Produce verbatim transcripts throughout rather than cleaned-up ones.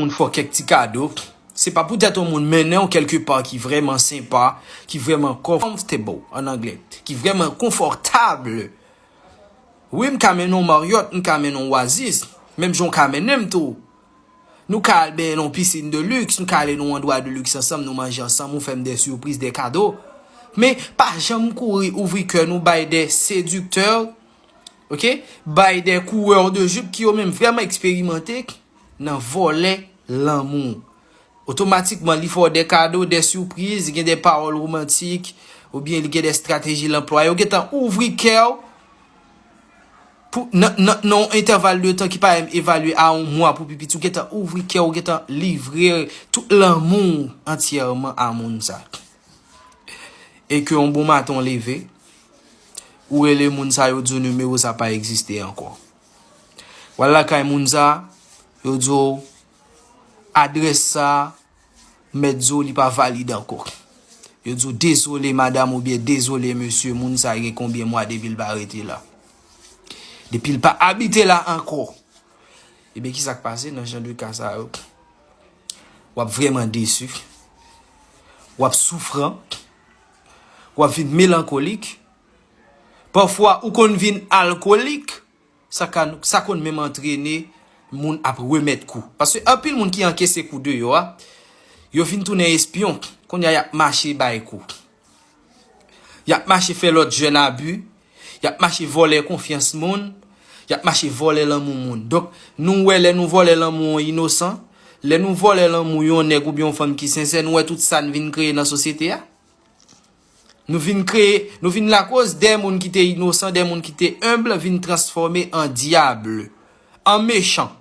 Moun fè w kèk ti kado. Se pa poutèt yon moun mennen w kèlke pa ki vrèman senpa, ki vrèman comfortable an anglè, ki vrèman konfòtab. Wi, m ka mennen w Marriott, m ka mennen w Oasis, menm jan w ka mennen m tou. Nou ka al benyen nan yon pisin de luxe, nou ka ale nan yon andwa de luxe ansanm, nou manje ansanm, ou fè m de sipriz, de kado. Men pa janm kouri ouvri kè nou bay de sediktè, ok? Bay de coureur de jupe ki yo menm vrèman eksperimante nan vòlè lanmou. Otomatikman, li fè w de kado, de sipriz, li gen de pawòl womantik, oubyen li gen de estrateji l anplwaye. Ou gentan ouvri kè w pou, nan, nan, nan yon entèval de tan ki pa menm evalye a yon mwa pou pi piti, ou gentan ouvri kè w, ou gentan livre tout lanmou w antyèman a moun sa. E ke yon bon maten w leve, ou rele moun sa, yo di w nimewo sa pa egziste ankò. W al lakay moun sa, yo di w adrès sa, mèt di w li pa valid ankò. Yo di w dezole madanm oubyen dezole mesye, moun sa gen konbyen mwa depi l pa rete la. Depi l pa abite la ankò. Ebyen, ki sa k pase nan jan de ka sa yo? W ap vrèman desi. W ap soufran. W ap vin melankolik. Pafwa, ou konn vin alkolik. Sa ka, sa konn menm antrene moun ap remèt kou. Paske anpil moun ki ankese kou deyò a, yo vin tounen espyon. Kounye a, y ap mache bay kou. Y ap mache fè lòt jèn abi. Y ap mache vòlè konfyans moun. Y ap mache vòlè lanmou moun. Donk, nou wè lè nou vòlè lanmou yon inosan, lè nou vòlè lanmou yon nèg oubyen yon fanm ki sensè, nou wè tout sa n vin kreye nan sosyete a. Nou vin kreye, nou vin lakoz de moun ki te inosan, de moun ki te enb, vin transfòme an dyab, an mechan,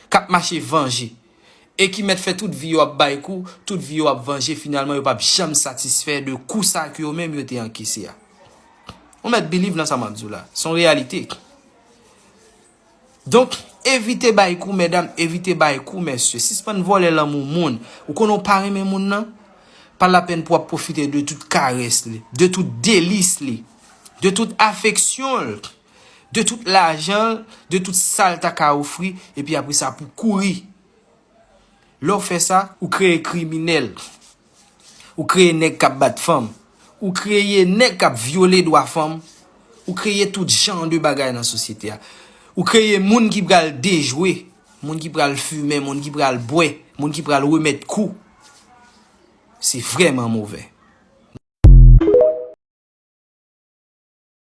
k ap mache vanje. E ki mèt fè tout vi yo ap bay kou, tout vi yo ap vanje, finalman yo p ap janm satisfè de kou sa ke yo menm yo te ankese a. Ou mèt believe nan sa m ap di w la. Se yon reyalite. Donk, evite bay kou, medam, evite bay kou, mesye. Sispann vòlè lanmou moun. Ou konnen w pa renmen moun nan? Pa lapèn pou w ap pwofite de tout karès li, de tout delis li, de tout afeksyon l, de tout lajan l, de tout sa l ta ka ofri, epi apre sa pou kouri. Lè w fè sa, ou kreye kriminèl. Ou kreye nèg k ap bat fanm. Ou kreye nèg k ap vyole dwa fanm. Ou kreye tout jan de bagay nan sosyete a. Ou kreye moun ki pral dejwe, moun ki pral fimen, moun ki pral bwè, moun ki pral remèt kou. Se vrèman movè.